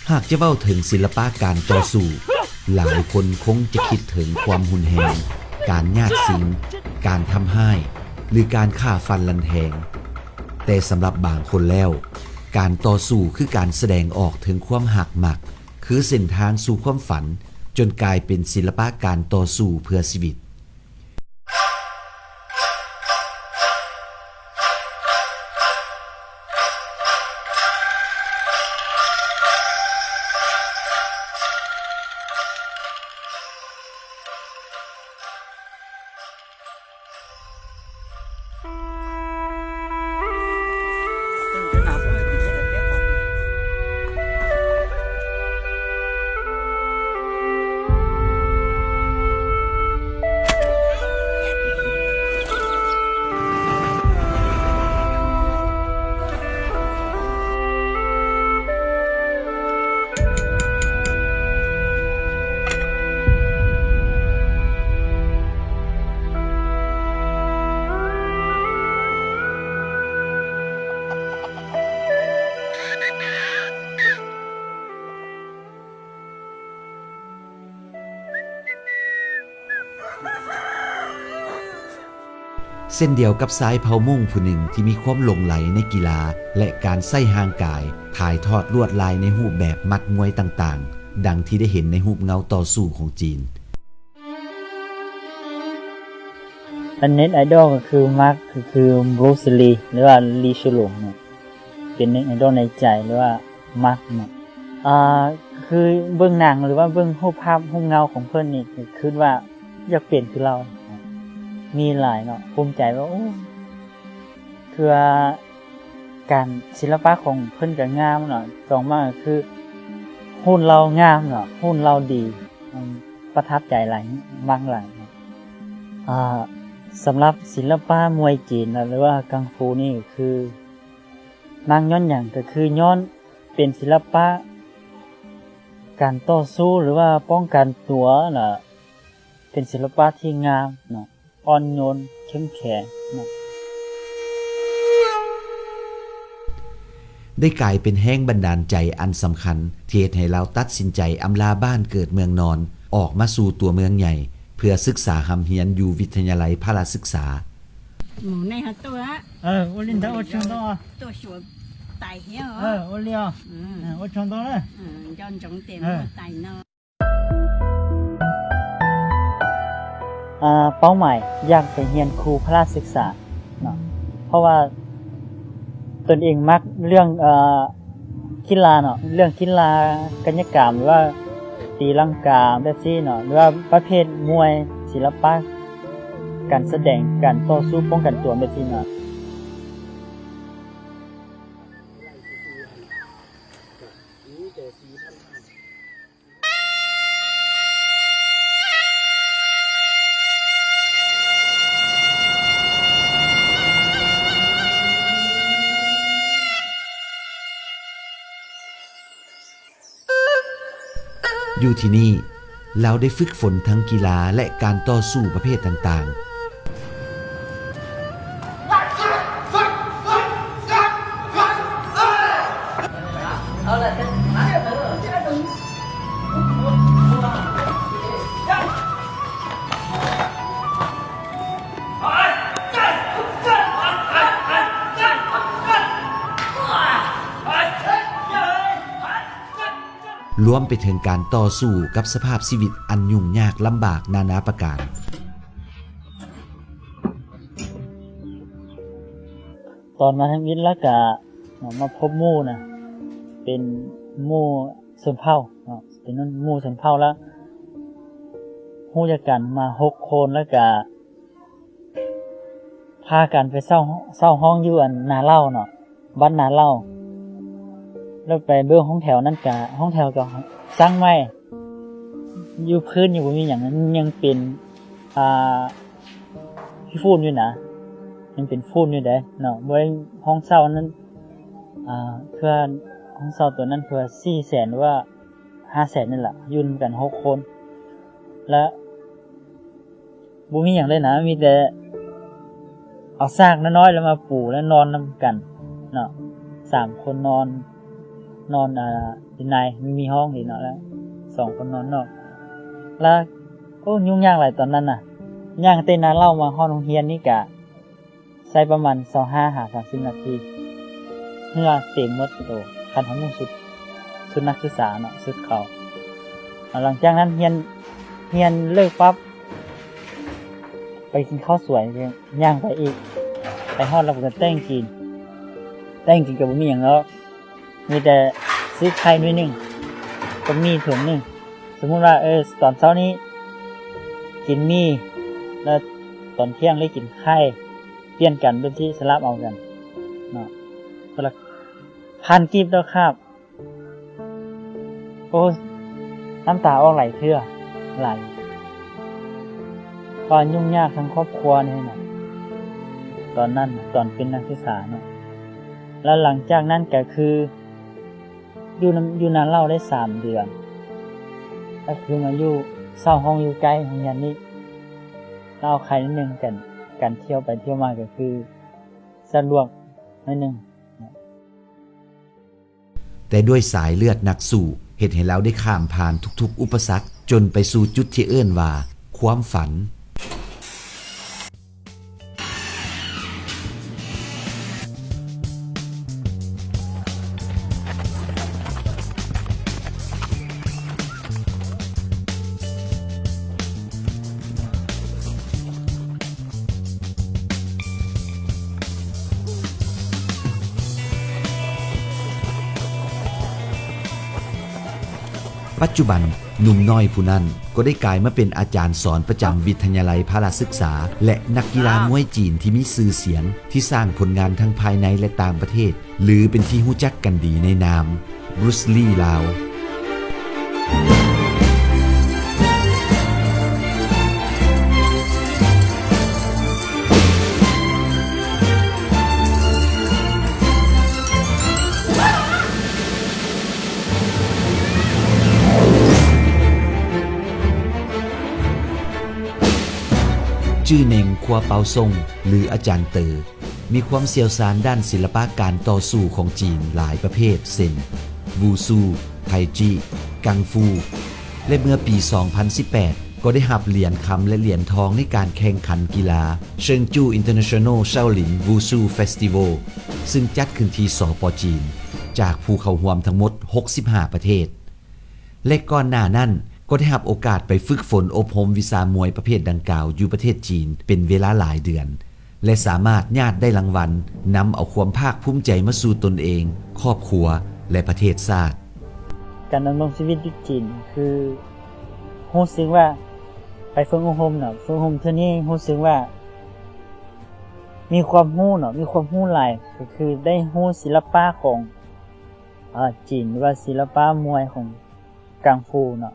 ຫາກຈະເວົ້າເຖິງສິລະປະການຕໍ່ສູ້, ຫຼາຍຄົນຄົງຈະຄິດເຖິງຄວາມຮຸນແຮງ, ການຍາດຊິງ, ການທຳຮ້າຍ ຫຼື ການຂ້າຟັນລັນແທງ. ແຕ່ສຳລັບບາງຄົນແລ້ວ, ການຕໍ່ສູ້ຄືການສະແດງອອກເຖິງຄວາມຮັກມັກ, ຄືເສັ້ນທາງສູ່ຄວາມຝັນ, ຈົນກາຍເປັນສິລະປະການຕໍ່ສູ້ເພື່ອຊີວິດ. ເຊັ່ນດຽວກັບຊາຍເຜົ່າມົ້ງຜູ້ໜຶ່ງທີ່ມີຄວາມຫຼົງໄຫຼໃນກິລາ ແລະ ການໃຊ້ຮ່າງກາຍ ຖ່າຍທອດລວດລາຍໃນຮູບແບບໝັດມວຍຕ່າງໆ ດັ່ງທີ່ໄດ້ເຫັນໃນຮູບເງົາຕໍ່ສູ້ຂອງຈີນ. ອັນເນັດໄອດອລກໍຄືມັກ ກໍຄືບຣູສລີ ຫຼືວ່າລີຊູຫຼົງເນາະ ເປັນເນັດໄອດອລໃນໃຈ ຫຼືວ່າມັກເນາະ ອ່າ ຄືເບິ່ງໜັງ ຫຼືວ່າເບິ່ງຮູບພາບຮູບເງົາຂອງເພິ່ນນີ້ ກໍຄິດວ່າຢາກເປັນຄືລາວ ມີຫຼາຍເນາະ ພູມໃຈວ່າ ໂອ້ ຄືວ່າ ການສິລະປະຂອງເພິ່ນກໍງາມເນາະ ສອງມາກໍຄື ຮຸ່ນລາວງາມເນາະ ຮຸ່ນລາວດີ ປະທັບໃຈຫຼາຍ ມັກຫຼາຍເນາະ ອ່າ ສຳລັບສິລະປະມວຍຈີນນະ ຫຼືວ່າກັງຟູນີ້ກໍຄື ມັກຍ້ອນຫຍັງ ກໍຄືຍ້ອນເປັນສິລະປະການຕໍ່ສູ້ ຫຼືວ່າປ້ອງກັນຕົວນະ ເປັນສິລະປະທີ່ງາມເນາະ ອ່ອນໂຍນ ເຂັ້ມແຂງເນາະ ໄດ້ກາຍເປັນແຮງບັນດານໃຈອັນສຳຄັນ ທີ່ເຮັດໃຫ້ລາວຕັດສິນໃຈອຳລາບ້ານເກີດເມືອງນອນ ອອກມາສູ່ຕົວເມືອງໃຫຍ່ ເພື່ອສຶກສາຮ່ຳຮຽນຢູ່ວິທະຍາໄລພະລະສຶກສາ. ອ່າ ເປົ້າໝາຍຢາກໄປຮຽນຄູພະລະສຶກສາເນາະ ເພາະວ່າຕົນເອງມັກເລື່ອງ ເອ່ອ ກິລາເນາະ ເລື່ອງກິລາກາຍະກຳ ຫຼືວ່າຕີລັງກາແບບຊີ້ເນາະ ຫຼືວ່າປະເພດມວຍ ສິລະປະການສະແດງ ການຕໍ່ສູ້ປ້ອງກັນຕົວແບບຊີ້ເນາະ. ຢູ່ທີ່ນີ້, ລາວໄດ້ຝຶກຝົນທັງກິລາ ແລະ ການຕໍ່ສູ້ປະເພດຕ່າງໆ. ລວມໄປເຖິງການຕໍ່ສູ້ກັບສະພາບຊີວິດອັນຫຍຸ້ງຍາກລຳບາກນານາປະການ. ຕອນມາທຳອິດແລ້ວກະມາພົບໝູ່ນະ ເປັນໝູ່ຊົນເຜົ່າເນາະ ເປັນໝູ່ຊົນເຜົ່າ ແລ້ວຮູ້ຈັກກັນມາຫົກຄົນ ແລ້ວກະ ພາກັນໄປເຊົ່າ ເຊົ່າຫ້ອງຢູ່ອັນນາເຫຼົ້າເນາະ ບ້ານນາເຫຼົ້າ ແລ້ວໄປເບິ່ງຫ້ອງແຖວນັ້ນກະ ຫ້ອງແຖວກໍສ້າງໃໝ່ ຢູ່ພື້ນຍັງບໍ່ມີຫຍັງ ຍັງເປັນ ອ່າ ຂີ້ຝຸ່ນຢູ່ນະ ຍັງເປັນຝຸ່ນຢູ່ເດ້ເນາະ ບໍ່ໄດ້ ຫ້ອງເຊົ່ານັ້ນ ອ່າ ເທື່ອ ຫ້ອງເຊົ່າຕົວນັ້ນເທື່ອສີ່ແສນ ຫຼືວ່າຫ້າແສນນີ້ລະ ຢູ່ນຳກັນຫົກຄົນ ແລະ ບໍ່ມີຫຍັງເລີຍນະ ມີແຕ່ເອົາສາກນ້ອຍໆ ແລ້ວມາປູ ແລ້ວນອນນຳກັນເນາະ ສາມຄົນນອນ ນອນ ອ່າ ຢູ່ໃນ ມີຫ້ອງເດເນາະ ແລ້ວສອງຄົນນອນນອກ ແລ້ວ ໂອ້ ຫຍຸ້ງຍາກຫຼາຍຕອນນັ້ນນະ. ຍ່າງແຕ່ນາເຫຼົ່າມາຮອດໂຮງຮຽນນີ້ກະໃຊ້ປະມານຊາວຫ້າຫາສາມສິບນາທີ ເຫື່ອເຕັມໝົດໂຕ ຄັນເຮົານຸ່ງຊຸດ ຊຸດນັກສຶກສາເນາະ ຊຸດເຂົາ. ຫຼັງຈາກນັ້ນຮຽນ ຮຽນເລີກປັບ ໄປກິນເຂົ້າສວຍ ຍ່າງໄປອີກ ໄປຮອດແລ້ວກໍແຕ່ງກິນ ແຕ່ງກິນກໍບໍ່ມີຫຍັງດອກ ມີແຕ່ຊື້ໄຂ່ໜ້ອຍໜຶ່ງ ກັບໝີ່ຖົງໜຶ່ງ. ສົມມຸດວ່າ ເອີ ຕອນເຊົ້ານີ້ກິນໝີ່ ແລ້ວຕອນທ່ຽງໄດ້ກິນໄຂ່ ປ່ຽນກັນ ແບບທີ່ສະຫຼັບເອົາກັນເນາະ ຄົນລະພັນກີບຕໍ່ຄາບ. ໂອ້ ນ້ຳຕາອອກຫຼາຍເທື່ອ ຫຼາຍ ເພາະຫຍຸ້ງຍາກທາງຄອບຄົວນີ້ນະ ຕອນນັ້ນນະ ຕອນເປັນນັກສຶກສາເນາະ. ແລ້ວຫຼັງຈາກນັ້ນກໍຄື ຢູ່ນຳ ຢູ່ນາເຫຼົ່າໄດ້ສາມເດືອນ ກໍຄືມາຢູ່ ເຊົ່າຫ້ອງຢູ່ໃກ້ໂຮງຮຽນນີ້ ແລ້ວເອົາໄຂ່ໜ້ອຍໜຶ່ງກັນ ການທ່ຽວໄປທ່ຽວມາກໍຄືສະດວກໜ້ອຍໜຶ່ງ. ແຕ່ດ້ວຍສາຍເລືອດນັກສູ້ ເຮັດໃຫ້ລາວໄດ້ຂ້າມຜ່ານທຸກໆອຸປະສັກ ຈົນໄປສູ່ຈຸດທີ່ເອີ້ນວ່າ ຄວາມຝັນ. ປັດຈຸບັນ ໜຸ່ມນ້ອຍຜູ້ນັ້ນກໍໄດ້ກາຍມາເປັນອາຈານສອນປະຈຳວິທະຍາໄລພະລະສຶກສາ ແລະ ນັກກິລາມວຍຈີນທີ່ມີຊື່ສຽງ ທີ່ສ້າງຜົນງານທັງພາຍໃນ ແລະ ຕ່າງປະເທດ ຫຼື ເປັນທີ່ຮູ້ຈັກກັນດີໃນນາມ ບຣູສລີ ລາວ. ຈື່ເໜັງ ຄົວເປົາຊົງ ຫຼື ອາຈານເຕີ ມີຄວາມຊ່ຽວຊານດ້ານສິລະປະການຕໍ່ສູ້ຂອງຈີນຫຼາຍປະເພດ ເຊັ່ນ ວູຊູ, ໄທຈີ, ກັງຟູ ແລະ ເມື່ອປີສອງພັນສິບແປດ ກໍໄດ້ຮັບຫຼຽນຄຳ ແລະ ຫຼຽນທອງໃນການແຂ່ງຂັນກິລາ ເຊີງຈູ ອິນເຕີເນຊັນນໍ ເຊົາລິນ ວູຊູ ເຟສຕິວໍລ ຊຶ່ງຈັດຂຶ້ນທີ່ ສປ ຈີນ ຈາກຜູ້ເຂົ້າຮ່ວມທັງໝົດຫົກສິບຫ້າປະເທດ. ແລະ ກ່ອນໜ້ານັ້ນກໍໄດ້ຮັບໂອກາດໄປຝຶກຝົນອົບຮົມວິຊາມວຍປະເພດດັ່ງກ່າວຢູ່ປະເທດຈີນເປັນເວລາຫຼາຍເດືອນ ແລະ ສາມາດຍາດໄດ້ລາງວັນ ນຳເອົາຄວາມພາກພູມໃຈມາສູ່ຕົນເອງ, ຄອບຄົວ ແລະ ປະເທດຊາດ. ການດຳລົງຊີວິດຢູ່ຈີນຄືຮູ້ສຶກວ່າ ໄປຝຶກອົບຮົມເນາະ, ຝຶກອົບຮົມເທື່ອນີ້ຮູ້ສຶກວ່າມີຄວາມຮູ້ເນາະ, ມີຄວາມຮູ້ຫຼາຍ, ກໍຄືໄດ້ຮູ້ສິລະປະຂອງ ອາ ຈີນ ຫຼືວ່າສິລະປະມວຍຂອງກັງຟູເນາະ,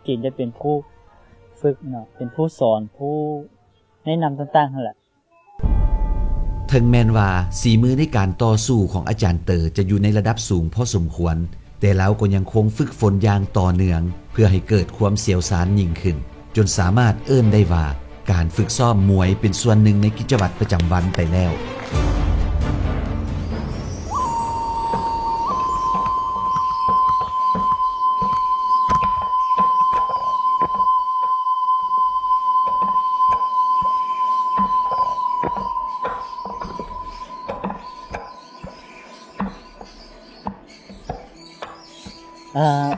ຈີນຈະເປັນຜູ້ຝຶກເນາະ, ເປັນຜູ້ສອນ, ຜູ້ແນະນຳຕ່າງໆຫັ້ນແຫຼະ. ເຖິງແມ່ນວ່າສີມືໃນການຕໍ່ສູ້ຂອງອາຈານເຕີຈະຢູ່ໃນລະດັບສູງພໍສົມຄວນ, ແຕ່ລາວກໍຍັງຄົງຝຶກຝົນຢ່າງຕໍ່ເນື່ອງ ເພື່ອໃຫ້ເກີດຄວາມຊ່ຽວຊານຍິ່ງຂຶ້ນ. ຈົນສາມາດເອີ້ນໄດ້ວ່າ ການຝຶກຊ້ອມມວຍເປັນສ່ວນໜຶ່ງໃນກິດຈະວັດປະຈຳວັນໄປແລ້ວ. ອ່າ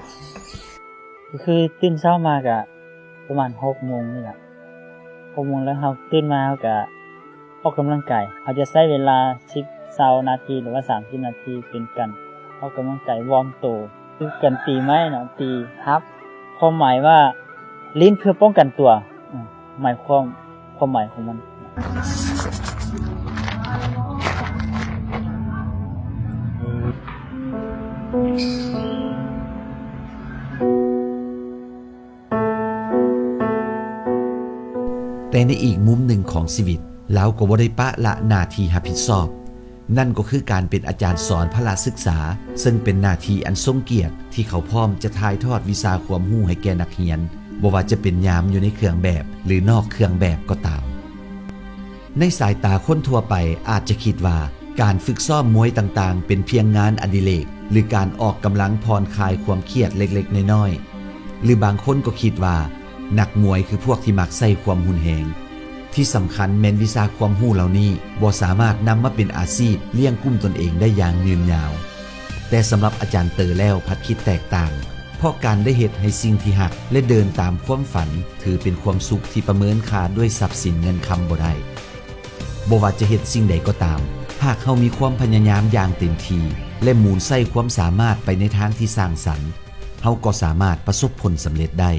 ກໍຄືຕື່ນເຊົ້າມາກະປະມານຫົກໂມງນີ້ລະ, ຫົກໂມງແລ້ວເຮົາຕື່ນມາເຮົາກະອອກກຳລັງກາຍ, ເຮົາຈະໃຊ້ເວລາສິບ ຊາວນາທີ ຫຼືວ່າສາມສິບນາທີເປັນການອອກກຳລັງກາຍວອມໂຕ, ຄືການຕີໄມ້ເນາະ, ຕີຮັບ, ຄວາມໝາຍວ່າຫຼິ້ນເພື່ອປ້ອງກັນຕົວ, ໝາຍຄວາມ ຄວາມໝາຍຂອງມັນ. ແຕ່ໃນອີກມຸມໜຶ່ງຂອງຊີວິດ, ລາວກໍບໍ່ໄດ້ປະລະໜ້າທີ່ຮັບຜິດຊອບ. ນັ້ນກໍຄືການເປັນອາຈານສອນພະລະສຶກສາ, ເຊິ່ງເປັນໜ້າທີ່ອັນຊົງກຽດທີ່ເຂົາພ້ອມຈະຖ່າຍທອດວິຊາຄວາມຮູ້ໃຫ້ແກ່ນັກຮຽນ, ບໍ່ວ່າຈະເປັນຍາມຢູ່ໃນເຄື່ອງແບບ ຫຼື ນອກເຄື່ອງແບບກໍຕາມ. ໃນສາຍຕາຄົນທົ່ວໄປອາດຈະຄິດວ່າ ການຝຶກຊ້ອມມວຍຕ່າງໆ ເປັນພຽງງານອະດິເລກ ຫຼື ການອອກກຳລັງຜ່ອນຄາຍຄວາມຄຽດເລັກໆນ້ອຍໆ ຫຼື ບາງຄົນກໍຄິດວ່າ ນັກມວຍຄືພວກທີ່ມັກໃຊ້ຄວາມຮຸນແຮງ. ທີ່ສຳຄັນແມ່ນວິຊາຄວາມຮູ້ເຫຼົ່ານີ້ບໍ່ສາມາດນຳມາເປັນອາຊີບລ້ຽງກຸ້ມຕົນເອງໄດ້ຢ່າງຍືນຍາວ. ແຕ່ສຳລັບອາຈານເຕີແລ້ວພັດຄິດແຕກຕ່າງ, ເພາະການໄດ້ເຮັດໃຫ້ສິ່ງທີ່ຮັກ ແລະ ເດີນຕາມຄວາມຝັນ ຖືເປັນຄວາມສຸກທີ່ປະເມີນຄ່າດ້ວຍຊັບສິນເງິນຄຳບໍ່ໄດ້. ບໍ່ວ່າຈະເຮັດສິ່ງໃດກໍຕາມ, ຫາກເຮົາມີຄວາມພະຍາຍາມຢ່າງເຕັມທີ່ ແລະ ໝູນໃຊ້ຄວາມສາມາດໄປໃນທາງທີ່ສ້າງສັນ, ເຮົາກໍສາມາດປະສົບຜົນສຳເລັດໄດ້.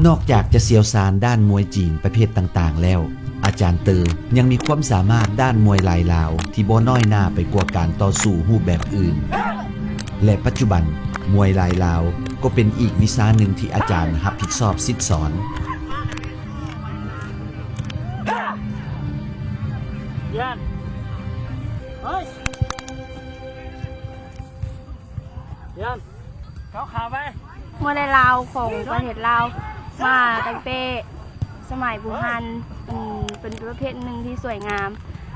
ນອກຈາກຈະຊ່ຽວຊານດ້ານມວຍຈີນປະເພດຕ່າງໆແລ້ວ, ອາຈານເຕີຍັງມີຄວາມສາມາດດ້ານມວຍລາຍລາວທີ່ບໍ່ນ້ອຍໜ້າໄປກວ່າການຕໍ່ສູ້ຮູບແບບອື່ນ ແລະ ປັດຈຸບັນ ມວຍລາຍລາວກໍເປັນອີກວິຊາໜຶ່ງທີ່ອາຈານຮັບຜິດຊອບສິດສອນ. ມວຍລາຍລາວຂອງປະເທດລາວ ມາຕັ້ງແຕ່ສະໄໝບູຮານ, ເປັນປະເພດໜຶ່ງທີ່ສວຍງາມ.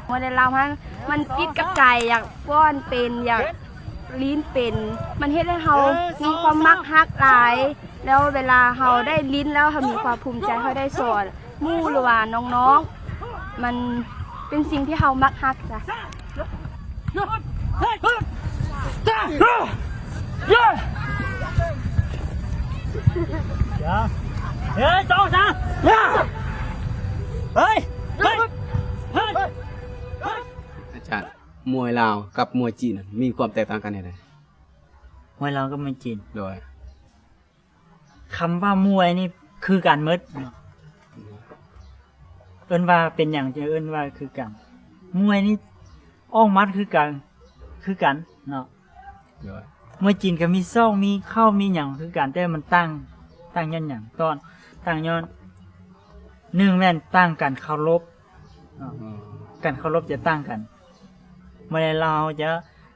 ມວຍລາຍລາວຫັ້ນ ມັນຕິດກັບໃຈ, ຢາກຟ້ອນເປັນ, ຢາກລີ້ນເປັນ, ມັນເຮັດໃຫ້ເຮົາມີຄວາມມັກຮັກຫຼາຍ. ແລ້ວເວລາເຮົາໄດ້ຫຼິ້ນແລ້ວ ເຮົາມີຄວາມພູມໃຈ, ເຮົາໄດ້ສອນໝູ່ ຫຼືວ່ານ້ອງໆ, ມັນເປັນສິ່ງທີ່ເຮົາມັກຮັກຈ້ະ. ອາຈານ, ມວຍລາວກັບມວຍຈີນ ມີຄວາມແຕກຕ່າງກັນແນວໃດ? ມວຍລາວກັບມວຍຈີນ ໂດຍ ຄຳວ່າມວຍນີ້ຄືກັນໝົດເນາະ. ເອີ້ນວ່າເປັນຫຍັງຈຶ່ງເອີ້ນວ່າຄືກັນ? ມວຍນີ້ອອກໝັດຄືກັນ, ຄືກັນເນາະ. ໂດຍ ມວຍຈີນກໍມີສອກ ມີເຂົ່າ ມີຫຍັງຄືກັນ, ແຕ່ມັນຕ່າງ, ຕ່າງຍ້ອນຫຍັງ? ຕ້ອນ, ຕ່າງຍ້ອນ ໜຶ່ງແມ່ນຕ່າງການເຄົາລົບເນາະ, ອືມ ການເຄົາລົບຈະຕ່າງກັນ. ມວຍລາວຈະ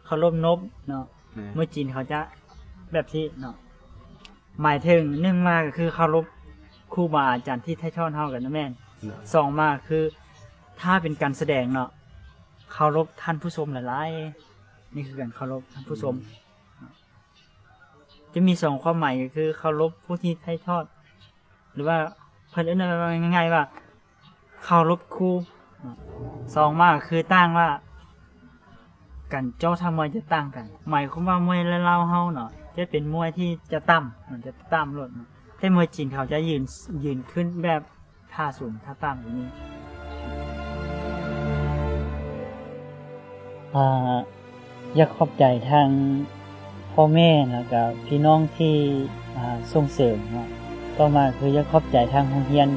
ເຄົາລົບນົບເນາະ, ແມ່ນ ມວຍຈີນເຂົາຈະແບບນີ້ເນາະ. ໝາຍເຖິງ ໜຶ່ງມາກໍຄືເຄົາລົບຄູບາອາຈານທີ່ຖ່າຍທອດເຮົາກັນນະແມ່ນ, ສອງມາຄືຖ້າເປັນການສະແດງເນາະ ເຄົາລົບທ່ານຜູ້ຊົມຫຼາຍໆ, ນີ້ຄືການເຄົາລົບທ່ານຜູ້ຊົມ. ຈະມີສອງຄວາມໝາຍ ກໍຄືເຄົາລົບຜູ້ທີ່ຖ່າຍທອດ ຫຼືວ່າເພິ່ນເອີ້ນງ່າຍໆວ່າ ເຄົາລົບຄູ. ສອງມາກໍຄືຕ່າງວ່າ ການເຈາະທ່າມວຍຈະຕ່າງກັນ, ໝາຍຄວາມວ່າມວຍລາວເຮົາເນາະ ຈະເປັນມວຍທີ່ຈະຕ່ຳ, ຈະຕ່ຳໂລດເນາະ, ແຕ່ມວຍຈີນເຂົາຈະຢືນ, ຢືນຂຶ້ນແບບທ່າສູງ, ທ່າຕ່ຳແບບນີ້. ອາ ຢາກຂອບໃຈທາງພໍ່ແມ່ ແລ້ວກະພີ່ນ້ອງທີ່ ອາ ສົ່ງເສີມເນາະ. ຕໍ່ມາຄືຢາກຂອບໃຈທາງໂຮງຮຽນ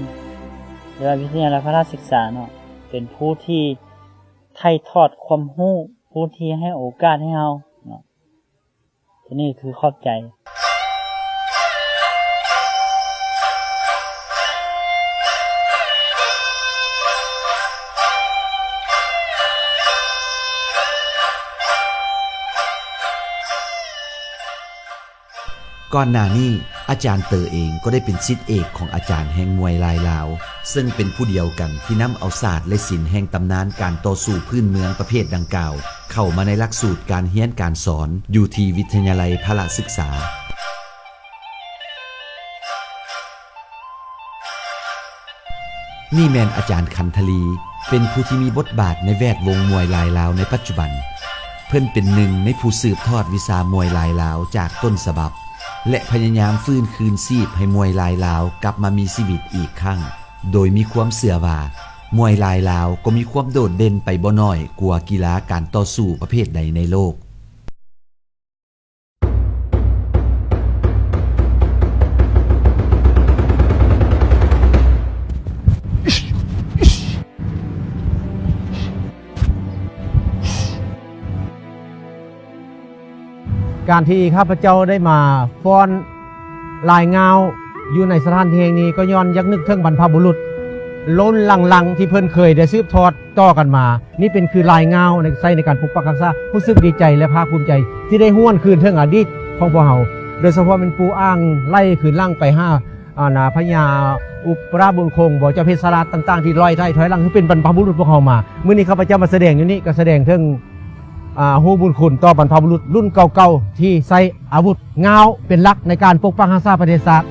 ຫຼືວ່າວິທະຍາໄລພະລະສຶກສາເນາະ, ເປັນຜູ້ທີ່ຖ່າຍທອດຄວາມຮູ້, ຜູ້ທີ່ໃຫ້ໂອກາດໃຫ້ເຮົາເນາະ. ໂຕນີ້ຄືຂອບໃຈ. ກ່ອນໜ້ານີ້ ອາຈານເຕີເອງກໍໄດ້ເປັນສິດເອກຂອງອາຈານແຫ່ງມວຍລາຍລາວ, ເຊິ່ງເປັນຜູ້ດຽວກັນທີ່ນຳເອົາສາດ ແລະ ສິນແຫ່ງຕຳນານການຕໍ່ສູ້ພື້ນເມືອງປະເພດດັ່ງກ່າວ ເຂົ້າມາໃນຫຼັກສູດການຮຽນການສອນຢູ່ທີ່ວິທະຍາໄລພະລະສຶກສາ. ນີ້ແມ່ນອາຈານ ຂັນທະລີ ເປັນຜູ້ທີ່ມີບົດບາດໃນແວດວົງມວຍລາຍລາວໃນປັດຈຸບັນ. ເພິ່ນເປັນໜຶ່ງໃນຜູ້ສືບທອດວິຊາມວຍລາຍລາວຈາກຕົ້ນສະບັບ ແລະ ພະຍາຍາມຟື້ນຄືນຊີບໃຫ້ມວຍລາຍລາວກັບມາມີຊີວິດອີກຄັ້ງ. ໂດຍມີຄວາມເຊື່ອວ່າ ມວຍລາຍລາວກໍມີຄວາມໂດດເດັ່ນໄປບໍ່ໜ້ອຍກວ່າກິລາການຕໍ່ສູ້ປະເພດໃດໃນໂລກ. ການທີ່ຂ້າພະເຈົ້າໄດ້ມາຟ້ອນລາຍງາວຢູ່ໃນສະຖານທີ່ແຫ່ງນີ້ ກໍຍ້ອນຢາກນຶກເຖິງບັນພະບຸລຸດລຸ້ນຫຼັງໆ ທີ່ເພິ່ນເຄີຍໄດ້ສືບທອດຕໍ່ກັນມາ. ນີ້ເປັນຄືລາຍງາວໃນ ໃຊ້ໃນການປົກປັກຮັກສາ. ຮູ້ສຶກດີໃຈ ແລະ ພາກພູມໃຈທີ່ໄດ້ຫວນຄືນເຖິງອະດີດຂອງພວກເຮົາ. ໂດຍສະເພາະແມ່ນປູອ່າງໄຫຼຄືນຫຼັງໄປຫາ ອັນນາ ພະຍາອຸປະລາດບຸນຄົງ ບໍ່ ເຈົ້າເພັດສະລາດຕ່າງໆ ທີ່ລອຍໄຫຼຖອຍຫຼັງ ຄືເປັນບັນພະບຸລຸດພວກເຮົາມາ. ມື້ນີ້ຂ້າພະເຈົ້າມາສະແດງຢູ່ນີ້ ກໍສະແດງເຖິງ ອາ ຮູ້ບຸນຄຸນຕໍ່ບັນພະບຸລຸດລຸ້ນເກົ່າໆ ທີ່ໃຊ້ອາວຸດ ງ່າວເປັນຫຼັກໃນການປົກປັກຮັກສາປະເທດຊາດ.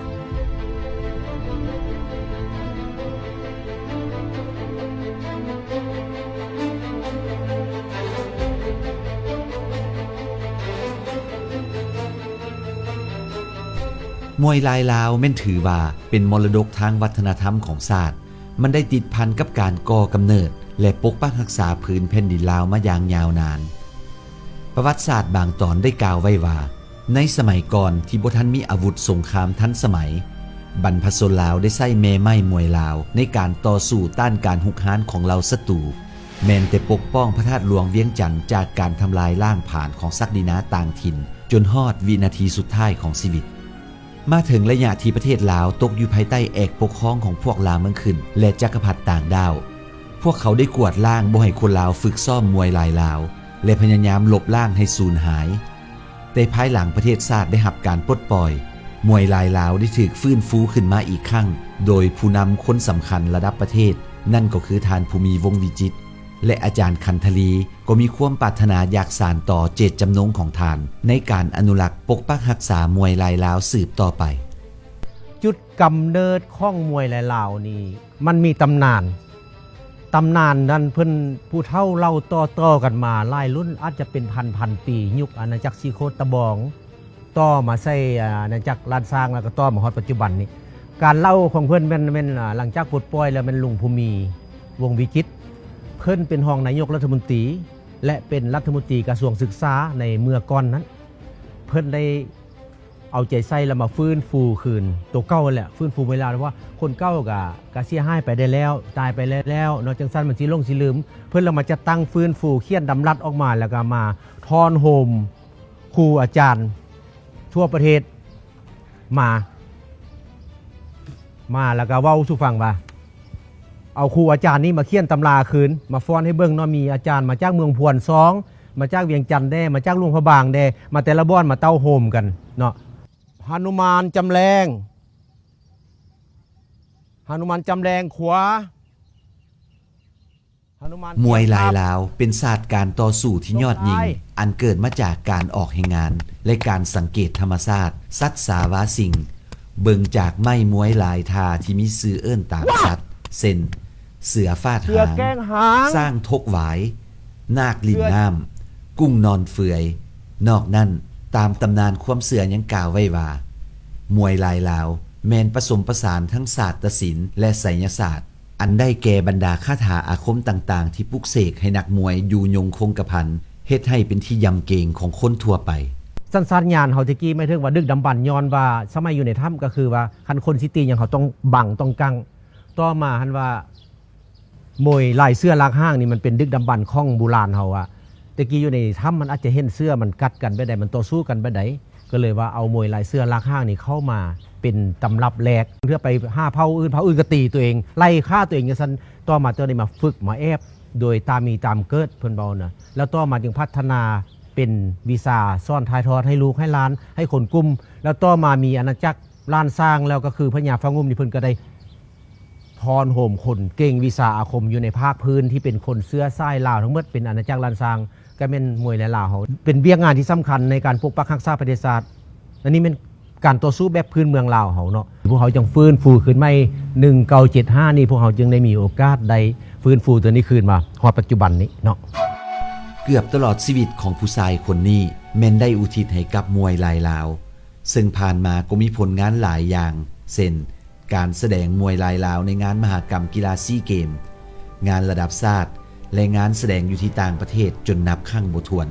ມວຍລາຍລາວແມ່ນຖືວ່າເປັນມໍລະດົກທາງວັດທະນະທຳຂອງຊາດ. ມັນໄດ້ຕິດພັນກັບການກໍ່ກຳເນີດ ແລະ ປົກປັກຮັກສາພື້ນແຜ່ນດິນລາວມາຢ່າງຍາວນານ. ປະຫວັດສາດບາງຕອນໄດ້ກ່າວໄວ້ວ່າ ໃນສະໄໝກ່ອນທີ່ບໍ່ທັນມີອາວຸດສົງຄາມທັນສະໄໝ, ບັນພະຊົນລາວໄດ້ໃຊ້ແມ່ໄມ້ມວຍລາວໃນການຕໍ່ສູ້ຕ້ານການຮຸກຮານຂອງເຫຼົ່າສັດຕູ, ແມ່ນແຕ່ປົກປ້ອງພະທາດຫຼວງວຽງຈັນຈາກການທຳລາຍລ້າງຜານຂອງສັກດິນາຕ່າງຖິ່ນ ຈົນຮອດວິນາທີສຸດທ້າຍຂອງຊີວິດ. ມາເຖິງໄລຍະທີ່ປະເທດລາວຕົກຢູ່ພາຍໃຕ້ແອກປົກຄອງຂອງພວກລ່າເມືອງຂຶ້ນ ແລະ ຈັກກະພັດຕ່າງດ້າວ, ພວກເຂົາໄດ້ກວາດລ້າງບໍ່ໃຫ້ຄົນລາວຝຶກຊ້ອມມວຍລາຍລາວ ແລະ ພະຍາຍາມລົບລ້າງໃຫ້ສູນຫາຍ. ແຕ່ພາຍຫຼັງປະເທດຊາດໄດ້ຮັບການປົດປ່ອຍ, ມວຍລາຍລາວໄດ້ຖືກຟື້ນຟູຂຶ້ນມາອີກຄັ້ງ ໂດຍຜູ້ນຳຄົນສຳຄັນລະດັບປະເທດ, ນັ້ນກໍຄືທ່ານ ພູມີ ວົງວິຈິດ ແລະ ອາຈານ ຂັນທະລີ ກໍມີຄວາມປາດຖະໜາຢາກສານຕໍ່ເຈດຈຳນົງຂອງທ່ານ ໃນການອະນຸລັກປົກປັກຮັກສາມວຍລາຍລາວສືບຕໍ່ໄປ. ຈຸດກຳເນີດຂອງມວຍລາຍລາວນີ້ ມັນມີຕຳນານ. ຕຳນານນັ້ນເພິ່ນ ຜູ້ເຖົ້າເລົ່າຕໍ່ໆກັນມາຫຼາຍລຸ້ນ ອາດຈະເປັນພັນໆປີ, ຍຸກອານາຈັກສີໂຄດຕະບອງ ຕໍ່ມາໃສ່ ອາ ອານາຈັກລ້ານຊ້າງ ແລ້ວກໍຕໍ່ມາຮອດປັດຈຸບັນນີ້. ການເລົ່າຂອງເພິ່ນແມ່ນ ແມ່ນ ອາ ຫຼັງຈາກປົດປ່ອຍແລ້ວແມ່ນລຸງພູມີ ວົງວິຈິດ ເພິ່ນເປັນຮອງນາຍົກລັດຖະມົນຕີ ແລະ ເປັນລັດຖະມົນຕີກະຊວງສຶກສາໃນເມື່ອກ່ອນນັ້ນ. ເພິ່ນໄດ້ເອົາໃຈໃສ່ແລ້ວມາຟື້ນຟູຄືນໂຕເກົ່າຫັ້ນແຫຼະ, ຟື້ນຟູເວລາ ເພາະວ່າຄົນເກົ່າກະ ກະເສຍຫາຍໄປໄດ້ແລ້ວ, ຕາຍໄປໄດ້ແລ້ວເນາະ, ຈັ່ງຊັ້ນມັນຊິຫຼົງຊິລືມ. ເພິ່ນລະມາຈັດຕັ້ງຟື້ນຟູ, ຂຽນດຳລັດອອກມາ ແລ້ວກະມາທ້ອນໂຮມຄູອາຈານທົ່ວປະເທດ ມາ ມາແລ້ວກໍເວົ້າສູ່ຟັງວ່າ ເອົາຄູອາຈານນີ້ມາຂຽນຕຳລາຄືນ ມາຟ້ອນໃຫ້ເບິ່ງເນາະ, ມີອາຈານມາຈາກເມືອງພວນສອງ ມາຈາກວຽງຈັນແດ່ ມາຈາກຫຼວງພະບາງແດ່ ມາແຕ່ລະບ່ອນມາເຕົ້າໂຮມກັນເນາະ. ຫະນຸມານຈຳແລງ ຫະນຸມານຈຳແລງຂວາ ມວຍລາຍລາວເປັນສາດການຕໍ່ສູ້ທີ່ຍອດຍິ່ງ ອັນເກີດມາຈາກການອອກແຮງງານ ແລະ ການສັງເກດທຳມະຊາດ, ສັດສາວາສິ່ງ, ເບິ່ງຈາກໄມ້ມວຍລາຍທ່າທີ່ມີຊື່ເອີ້ນຕາມສັດ ເຊັ່ນ ເສືອຟາດຫາງ, ຊ້າງທົກຫວາຍ, ນາກຫຼິ້ນນ້ຳ, ກຸ້ງນອນເຟືອຍ. ນອກນັ້ນ, ຕາມຕຳນານຄວາມເຊື່ອຍັງກ່າວໄວ້ວ່າ ມວຍລາຍລາວແມ່ນປະສົມປະສານທັງສາດຕະສິນ ແລະ ໄສຍະສາດ, ອັນໄດ້ແກ່ບັນດາຄາຖາອາຄົມຕ່າງໆ ທີ່ປຸກເສກໃຫ້ນັກມວຍຢູ່ຍົງຄົງກະພັນ, ເຮັດໃຫ້ເປັນທີ່ຢຳເກງຂອງຄົນທົ່ວໄປ. ສັນຊາດຍານເຮົາແຕ່ກີ້ໝາຍເຖິງວ່າດຶກດຳບັນ, ຍ້ອນວ່າສະໄໝຢູ່ໃນຖ້ຳກໍຄືວ່າ ຄັນຄົນຊິຕີຫຍັງ ເຮົາຕ້ອງບັງຕ້ອງກັ້ງ. ຕໍ່ມາຫັ້ນວ່າ ມວຍລາຍເສືອລາກຫາງນີ້ ມັນເປັນດຶກດຳບັນຂອງບູຮານເຮົາວ່າ ແຕ່ກີ້ຢູ່ໃນຖ້ຳມັນອາດຈະເຫັນເສືອມັນກັດກັນແບບໃດ, ມັນຕໍ່ສູ້ກັນແບບໃດ, ກໍເລີຍວ່າເອົາມວຍລາຍເສືອລາກຫາງນີ້ເຂົ້າມາເປັນຕຳລັບແລກ. ເທື່ອໄປຫາເຜົ່າອື່ນ, ເຜົ່າອື່ນກໍຕີຕົວເອງ, ໄລ່ຂ້າຕົວເອງຈັ່ງຊັ້ນ. ຕໍ່ມາຕົວນີ້ມາຝຶກມາແອບໂດຍຕາມມີຕາມເກີດ ເພິ່ນເວົ້ານະ. ແລ້ວຕໍ່ມາຈຶ່ງພັດທະນາເປັນວິຊາສອນຖ່າຍທອດໃຫ້ລູກໃຫ້ຫຼານ, ໃຫ້ຄົນກຸ່ມ. ແລ້ວຕໍ່ມາມີອານາຈັກລ້ານຊ້າງ ແລ້ວກໍຄືພະຍາຟ້າງຸ່ມນີ້ ເພິ່ນກໍໄດ້ ທ້ອນໂຮມຄົນເກັ່ງວິຊາອາຄົມຢູ່ໃນພາກພື້ນທີ່ເປັນຄົນເຊື້ອສາຍລາວທັງໝົດ ເປັນອານາຈັກລ້ານຊ້າງ ກໍແມ່ນມວຍລາຍລາວເຮົາ ເປັນວຽກງານທີ່ສຳຄັນໃນການປົກປັກຮັກສາປະເທດຊາດ. ອັນນີ້ແມ່ນການຕໍ່ສູ້ແບບພື້ນເມືອງລາວເຮົາເນາະ. ພວກເຮົາຈຶ່ງຟື້ນຟູຄືນໃໝ່ ໜຶ່ງເກົ້າເຈັດຫ້ານີ້ ພວກເຮົາຈຶ່ງໄດ້ມີໂອກາດໄດ້ຟື້ນຟູຕົວນີ້ຄືນມາຮອດປັດຈຸບັນນີ້ເນາະ. ເກືອບຕະຫຼອດຊີວິດຂອງຜູ້ຊາຍຄົນນີ້ແມ່ນໄດ້ອຸທິດໃຫ້ກັບມວຍລາຍລາວ, ເຊິ່ງຜ່ານມາກໍມີຜົນງານຫຼາຍຢ່າງ ເຊັ່ນ ການສະແດງມວຍລາຍລາວໃນງານມະຫະກຳກິລາຊີເກມ, ງານລະດັບຊາດ ແລະ ງານສະແດງຢູ່ທີ່ຕ່າງປະເທດຈົນນັບຄັ້ງບໍ່ຖ້ວນ.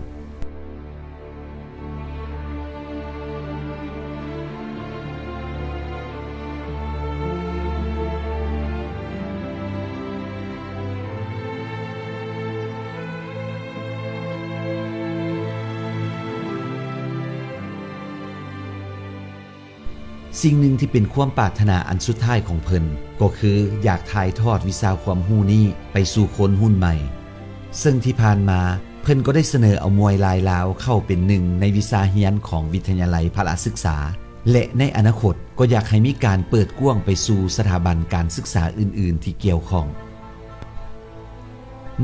ສິ່ງໜຶ່ງທີ່ເປັນຄວາມປາດຖະໜາອັນສຸດທ້າຍຂອງເພິ່ນ ກໍຄືຢາກຖ່າຍທອດວິຊາຄວາມຮູ້ນີ້ໄປສູ່ຄົນຮຸ່ນໃໝ່, ເຊິ່ງທີ່ຜ່ານມາ ເພິ່ນກໍໄດ້ສະເໜີເອົາມວຍລາຍລາວເຂົ້າເປັນໜຶ່ງໃນວິຊາຮຽນຂອງວິທະຍາໄລພະລະສຶກສາ ແລະ ໃນອະນາຄົດກໍຢາກໃຫ້ມີການເປີດກວ້າງໄປສູ່ສະຖາບັນການສຶກສາອື່ນໆທີ່ກ່ຽວຂ້ອງ.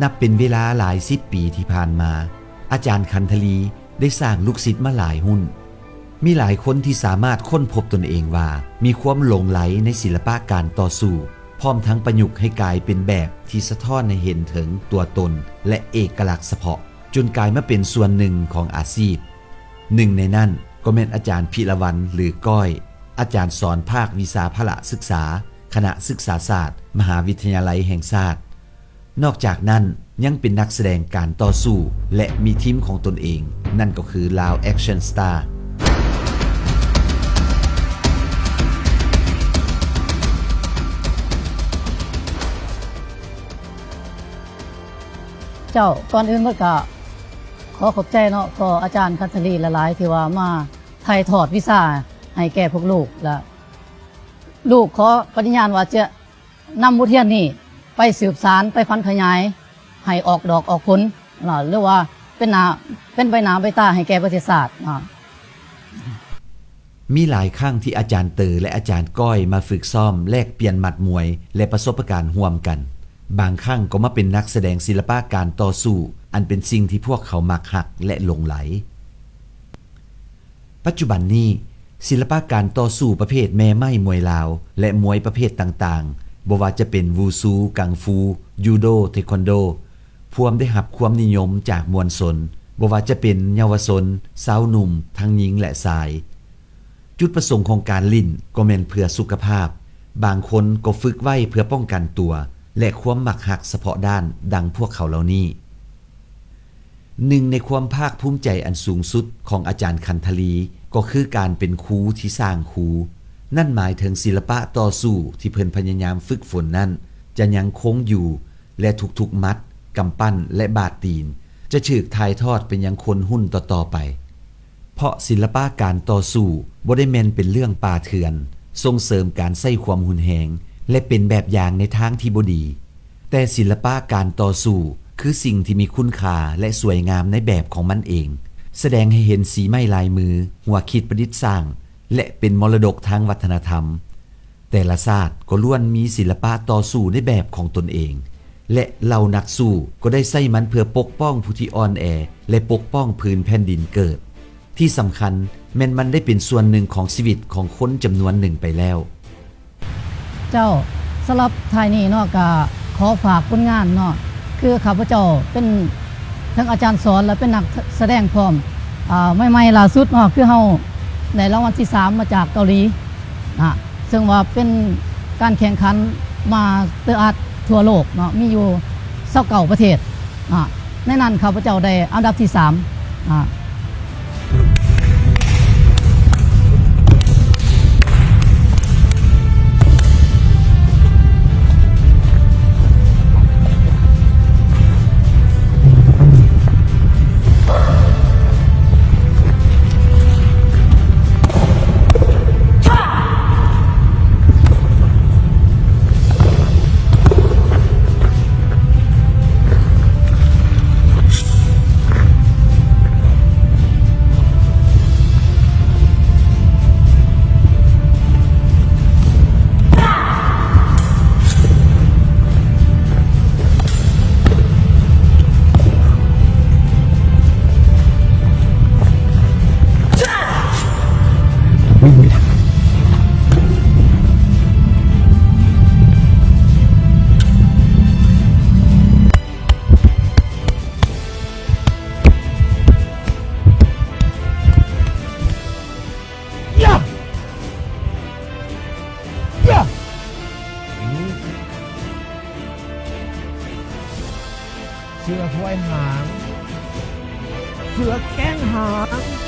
ນັບເປັນເວລາຫຼາຍສິບປີທີ່ຜ່ານມາ, ອາຈານຂັນທະລີໄດ້ສ້າງລູກສິດມາຫຼາຍຮຸ່ນ. ມີຫຼາຍຄົນທີ່ສາມາດຄົ້ນພົບຕົນເອງວ່າມີຄວາມຫຼົງໄຫຼໃນສິລະປະການຕໍ່ສູ້, ພ້ອມທັງປະຍຸກໃຫ້ກາຍເປັນແບບທີ່ສະທ້ອນໃຫ້ເຫັນເຖິງຕົວຕົນ ແລະ ເອກະລັກສະເພາະ, ຈົນກາຍມາເປັນສ່ວນໜຶ່ງຂອງອາຊີບ. ໜຶ່ງໃນນັ້ນກໍແມ່ນອາຈານພິລະວັນ ຫຼື ກ້ອຍ, ອາຈານສອນພາກວິຊາພະລະສຶກສາ, ຄະນະສຶກສາສາດ, ມະຫາວິທະຍາໄລແຫ່ງຊາດ. ນອກຈາກນັ້ນຍັງເປັນນັກສະແດງການຕໍ່ສູ້ ແລະ ມີທີມຂອງຕົນເອງ, ນັ້ນກໍຄື Lao Action Star. ເຈົ້າ, ກ່ອນອື່ນໝົດກໍຂໍຂອບໃຈເນາະ ພໍ່ອາຈານຂັນທະລີຫຼາຍໆ ທີ່ວ່າມາຖ່າຍທອດວິຊາໃຫ້ແກ່ພວກລູກ ແລະ ລູກຂໍປະຕິຍານວ່າຈະ ນຳບົດຮຽນນີ້ໄປສືບສານ, ໄປຂວັນຂະຫຍາຍໃຫ້ອອກດອກອອກຜົນເນາະ ຫຼືວ່າເປັນໜ້າ ເປັນໃບໜ້າໃບຕາໃຫ້ແກ່ປະເທດຊາດເນາະ. ມີຫຼາຍຄັ້ງທີ່ອາຈານເຕີ ແລະ ອາຈານກ້ອຍມາຝຶກຊ້ອມແລກປ່ຽນໝັດມວຍ ແລະ ປະສົບປະການຮ່ວມກັນ. ບາງຄັ້ງກໍມາເປັນນັກສະແດງສິລະປະການຕໍ່ສູ້, ອັນເປັນສິ່ງທີ່ພວກເຂົາມັກຮັກ ແລະ ຫຼົງໄຫຼ. ປັດຈຸບັນນີ້, ສິລະປະການຕໍ່ສູ້ປະເພດແມ່ໄມ້ມວຍລາວ ແລະ ມວຍປະເພດຕ່າງໆ, ບໍ່ວ່າຈະເປັນ ວູຊູ, ກັງຟູ, ຢູໂດ, ເທຄວັນໂດ, ພວມໄດ້ຮັບຄວາມນິຍົມຈາກມວນຊົນ, ບໍ່ວ່າຈະເປັນເຍົາວະຊົນ, ຊາວໜຸ່ມ, ທັງຍິງ ແລະ ຊາຍ. ຈຸດປະສົງຂອງການຫຼິ້ນກໍແມ່ນເພື່ອສຸຂະພາບ, ບາງຄົນກໍຝຶກໄວ້ເພື່ອປ້ອງກັນຕົວ ແລະ ຄວາມມັກຮັກສະເພາະດ້ານ ດັ່ງພວກເຂົາເຫຼົ່ານີ້. ໜຶ່ງໃນຄວາມພາກພູມໃຈອັນສູງສຸດຂອງອາຈານຂັນທະລີ ກໍຄືການເປັນຄູທີ່ສ້າງຄູ. ນັ້ນໝາຍເຖິງສິລະປະຕໍ່ສູ້ທີ່ເພິ່ນພະຍາຍາມຝຶກຝົນນັ້ນຈະຍັງຄົງຢູ່ ແລະ ທຸກໆໝັດ, ກຳປັ້ນ ແລະ ບາດຕີນ ຈະຖືກຖ່າຍທອດໄປຍັງຄົນຮຸ່ນຕໍ່ໆໄປ. ເພາະສິລະປະການຕໍ່ສູ້ບໍ່ໄດ້ແມ່ນເປັນເລື່ອງປ່າເຖື່ອນ, ສົ່ງເສີມການໃຊ້ຄວາມຮຸນແຮງ ແລະ ເປັນແບບຢ່າງໃນທາງທີ່ບໍ່ດີ. ແຕ່ສິລະປະການຕໍ່ສູ້ຄືສິ່ງທີ່ມີຄຸນຄ່າ ແລະ ສວຍງາມໃນແບບຂອງມັນເອງ, ສະແດງໃຫ້ເຫັນສີໄມ້ລາຍມື, ຫົວຄິດປະດິດສ້າງ ແລະ ເປັນມໍລະດົກທາງວັດທະນະທຳ. ແຕ່ລະຊາດກໍລ້ວນມີສິລະປະຕໍ່ສູ້ໃນແບບຂອງຕົນເອງ ແລະ ເຫຼົ່ານັກສູ້ກໍໄດ້ໃຊ້ມັນເພື່ອປົກປ້ອງຜູ້ທີ່ອ່ອນແອ ແລະ ປົກປ້ອງພື້ນແຜ່ນດິນເກີດ. ທີ່ສຳຄັນແມ່ນມັນໄດ້ເປັນສ່ວນໜຶ່ງຂອງຊີວິດຂອງຄົນຈຳນວນໜຶ່ງໄປແລ້ວ. ເຈົ້າ, ສຳລັບທ້າຍນີ້ເນາະ ກະຂໍຝາກຜົນງານເນາະ, ຄືຂ້າພະເຈົ້າເປັນທັງອາຈານສອນ ແລະ ເປັນນັກສະແດງພ້ອມ. ອາ, ໃໝ່ໆລ່າສຸດເນາະ ຄືເຮົາໄດ້ລາງວັນທີສາມມາຈາກເກົາຫຼີນະ, ເຊິ່ງວ່າເປັນການແຂ່ງຂັນມາສເຕີອາດທົ່ວໂລກເນາະ, ມີຢູ່ຊາວເກົ້າປະເທດ. ອາ, ໃນນັ້ນຂ້າພະເຈົ້າໄດ້ອັນດັບທີສາມ. ອາ. ເສືອຄວາຍຫາງ ເສືອແກ້ງຫາງ.